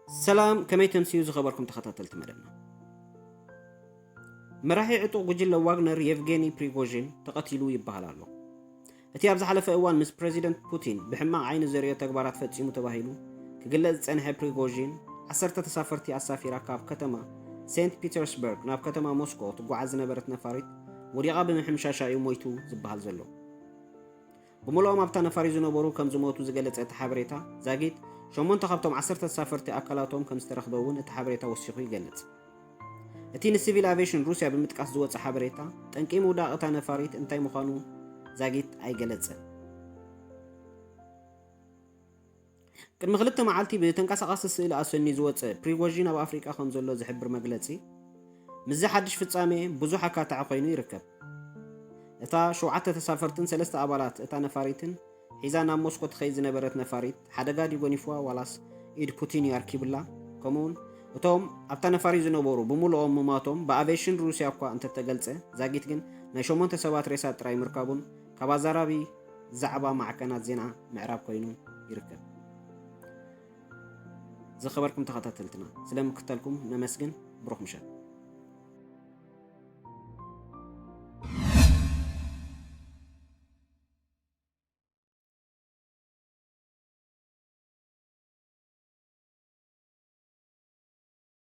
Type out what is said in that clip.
ሰላም፣ ከመይ ተምስዩ ዝኸበርኩም ተኸታተልቲ መደብና? መራሒ ዕጡቕ ጉጅለ ዋግነር የቭጌኒ ፕሪጎዥን ተቐቲሉ ይበሃል ኣሎ። እቲ ኣብ ዝሓለፈ እዋን ምስ ፕረዚደንት ፑቲን ብሕማቕ ዓይኒ ዘርእዮ ተግባራት ፈጺሙ ተባሂሉ ክግለጽ ዝጸንሐ ፕሪጎዥን፣ ዓሰርተ ተሳፈርቲ ኣሳፊራ ካብ ከተማ ሴንት ፒተርስበርግ ናብ ከተማ ሞስኮ ትጓዓዝ ዝነበረት ነፋሪት ወዲቓ ብምሕምሻሻ እዩ ሞይቱ ዝበሃል ዘሎ። ብምልኦም ኣብታ ነፋሪት ዝነበሩ ከም ዝሞቱ ዝገለጸ እቲ ሓበሬታ፣ ዛጊት ሸሞንተ ካብቶም ዓሰርተ ተሳፈርቲ ኣካላቶም ከም ዝተረኽበ እውን እቲ ሓበሬታ ወሲኹ ይገልጽ። እቲ ንሲቪል ኣቪዬሽን ሩስያ ብምጥቃስ ዝወጸ ሓበሬታ፣ ጠንቂ ምውዳቕ እታ ነፋሪት እንታይ ምዃኑ ዛጊት ኣይገለጸን። ቅድሚ ክልተ መዓልቲ ብተንቀሳቓሲ ስእሊ ኣሰንዩ ዝወጸ ፕሪጎዥን ኣብ ኣፍሪቃ ከም ዘሎ ዝሕብር መግለጺ፣ ምስዚ ሓድሽ ፍጻሜ ብዙሕ ኣካታዒ ኮይኑ ይርከብ። እታ ሸውዓተ ተሳፈርትን ሰለስተ ኣባላት እታ ነፋሪትን ሒዛ ናብ ሞስኮ ትኸይድ ዝነበረት ነፋሪት ሓደጋ ድዩ ጎኒፍዋ ዋላስ ኢድ ፑቲን እዩ ኣርኪብላ? ከምኡውን እቶም ኣብታ ነፋሪት ዝነበሩ ብምሉኦም ምማቶም ብኣቪዬሽን ሩስያ እኳ እንተተገልጸ፣ ዛጊት ግን ናይ ሸሞንተ ሰባት ሬሳ ጥራይ ምርካቡን ካብ ኣዛራቢ ዛዕባ ማዕከናት ዜና ምዕራብ ኮይኑ ይርከብ። ዝኸበርኩም ተኸታተልትና፣ ስለ ምክታልኩም ነመስግን። ብሩኽ ምሸት።